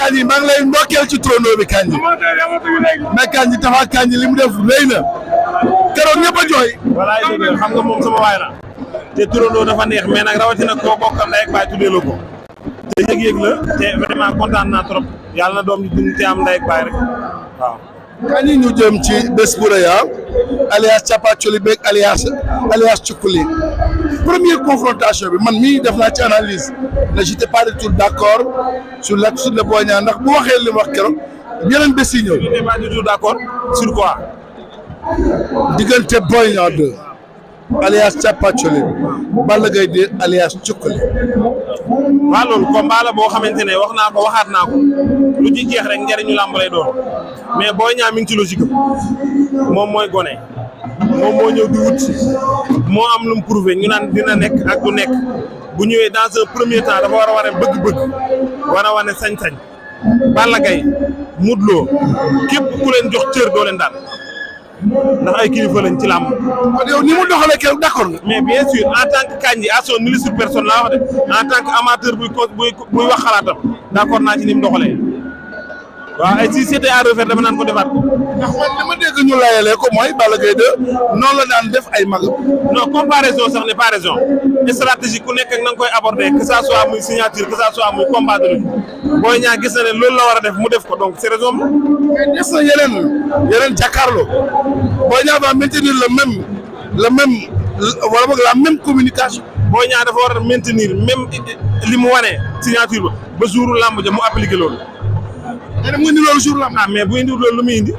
Kandji maa ngi lay ndokkeel ci turandoo bi Kandji mais Kandji Tapha Kandji li mu def rëy na keroog ñëpp a jooy. voilà xam nga moom sama waay la te turandoo dafa neex mais nag rawatina koo bokkal ndey ak baay tuddee la ko te yëg-yëg la te vraiment kontaan naa trop yàlla na doom ji dund te am ndey ak baay rek waaw. Kandji ñu jëm ci bés bu rëy alias Thiapathioly beeg alias Cukkuli première confrontation bi man mii def naa ci analyse ne j'étais pas du tout d'accord sur l'attitude de Boy Niang ndax bu waxee li mu wax keroog yeneen bés yi ñëw. j'étais pas du tout d'accord sur quoi. diggante Boy Niang 2 alias Thiapathioly Balla Gaye 2 alias Cukkuli. waaw loolu combat la boo xamante ne wax naa ko waxaat naa ko lu ci jeex rek njëriñu làmb lay doon mais Boy Niang mi ngi ci logique moom mooy gone moom moo ñëw di wut moo am lu mu prouvé ñu naan dina nekk ak du nekk bu ñëwee dans un premier temps dafa war a wane bëgg-bëgg war a wane sañ-sañ Balla Gaye Modou Lo képp ku leen jox cër doo leen daan ndax ay kilifa lañ ci làmb. kon yow ni mu doxalee keroog d'accord nga. mais bien sûr en tant que Kandji à son illustre personne laa wax de en tant que amateur buy wax xalaatam d'accord naa ci ni mu doxalee waaw ay si c'était à refaire dama naan ko defaat ko. ndax man li ma dégg ñu layalee ko mooy Balla Gaye 2 noonu la daan def ay magam. non comparaison sax n'est pas raison stratégie ku nekk ak na nga koy aborder que ça soit muy signature que ça soit muy combat de lutte Boy Niang gis na ne loolu la war a def mu def ko donc c'est raison. mais des na yeneen jàkkaarloo Boy Niang va maintenir le même wala boog la même communication. Boy Niang dafa war a maintenir même li mu wane signature ba jouru lamb ja mu appliquer loolu. te dem nga ni loolu jour lamb. ah mais bu indiwul loolu lu muy indi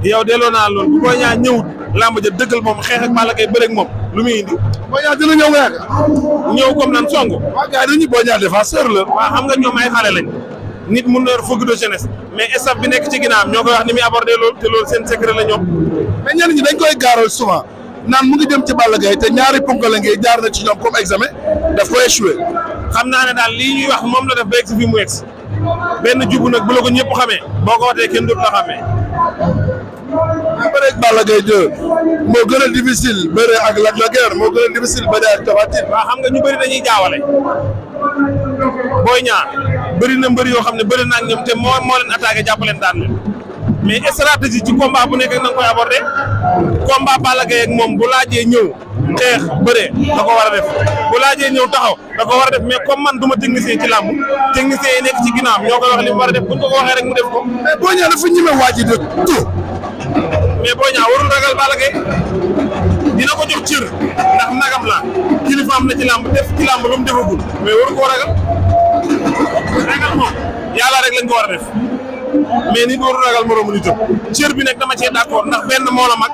yow delloo naa loolu bu Boy Niang ñëwut lamb ja dëggal moom xeex ak Balla Gaye bëre ak moom lu muy indi. Boy Niang dina ñëw nga yaakaar. ñëw comme nan song. waaw gars yi dañuy Boy Niang défenseur la. waaw xam nga ñoom ay xale lañ nit mun na yor fougue de jeunesse mais staff bi nekk ci ginnaawam ñoo koy wax ni muy aborder loolu te loolu seen secret la ñoom. mais ñenn ñi dañ koy gaaral souvent naan mu ngi dem ci Balla Gaye te ñaari ponk la ngay jaar na ci ñoom comme examen daf koy échoué. xam naa ne daal lii ñuy wax moom la def ba egg si fii mu egg si benn jubu nag bu la ko ñëpp xamee boo ko watee kenn dootu la xamee. mais bëre ak Balla Gaye 2 moo gën a difficile bëre ak Lac de Guiers moo gën a difficile bëre ak Tapha Tine. waaw xam nga ñu bëri dañuy jaawale Boy Niang bëri na mbëri yoo xam ne bëri na ak ñoom te moo leen attaqué jàpp leen daan leen mais stratégie ci combat bu nekk ak na nga koy aborder combat Balla Gaye ak moom bu laajee ñëw xeex bëre da ko war a def bu laajee ñëw taxaw da ko war a def mais comme man du ma technicien ci làmb technicien yi nekk ci ginnaawam ñoo koy wax li mu war a def buñ ko waxee rek mu def ko. mais Boy Niang dafa ñeme waaj de tout. mais Boy Niang warul ragal Balla Gaye dina ko jox cër ndax nagam la kilifaam na ci làmb def ci làmb lu mu defagul mais waru koo ragal moom yàlla rek lañ ko war a def mais nit warul ragal moroomu nitam cër bi nag dama cee d'accord ndax benn moo la mag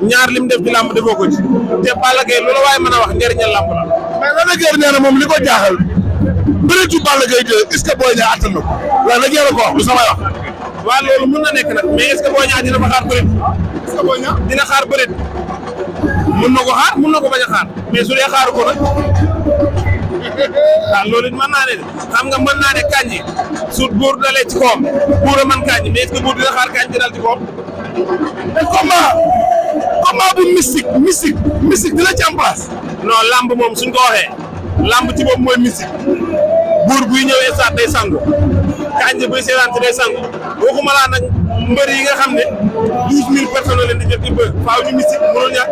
ñaar lim def ci làmb defoo ko ci te Balla Gaye loolu waaye mën a wax njëriñal làmb la. mais Lac de Guiers nee na moom li ko jaaxal bëreetu Balla Gaye 2 est-ce que Boy Niang attan na ko Lac de Guiers ko wax du samay wax. waaw loolu mën na nekk nag mais est-ce que Boy Niang dina fa xaar bëreet. est-ce que Boy Niang dina xaar bëreet mën na ko xaar mën na ko bañ a xaar mais su dee xaaru ko nag waaw loolu it mën naa ne xam nga mën naa ne Kandji su buur dalee ci kawam buur a mën Kandji mais est-ce que buur dina xaar Kandji dal ci kawam. mais combat bu mystique dina ci am place. non lamb moom suñ ko waxee lamb ci boobu mooy mystique buur buy ñëwee saat day sangu Kandji buy seetaan ci day sangu waxuma laa nag mbër yi nga xam ne 12000 personnes leen di jot ci mbër faaw ñu mystique mënul ñàkk.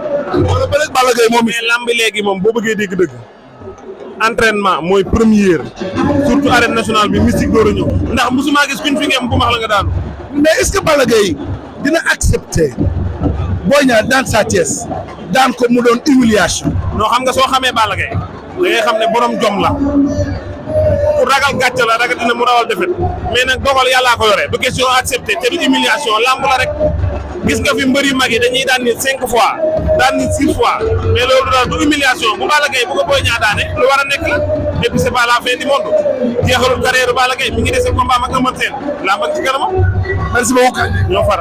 wala ba rek Balla Gaye moom mais lamb léegi moom boo bëggee dégg dëgg entraînement mooy première surtout arène nationale bi mystique door a ñëw ndax musuma gis kuñ fi ngeen bu max la nga daanu. mais est-ce que Balla Gaye dina accepter Boy Niang daan Sa Thiès daan ko mu doon humiliation. non xam nga soo xamee Balla Gaye da ngay xam ne borom jom la ku ragal gàcce la ragal dina mu rawal defet mais nag dogal yàllaa ko yore du question accepté te du humiliation lamb la rek gis nga fi mbër yu mag yi dañuy daan nit 5 fois daan nit 6 fois mais loolu daal du humiliation bu Balla Gaye bu ko Boy Niang daane lu war a nekk la et puis c'est pas la fin du monde jeexalul carrière Balla Gaye mi ngi dese combat ak Eumeu Sène lamb ak ci kanamam. merci beaucoup. ñoo far.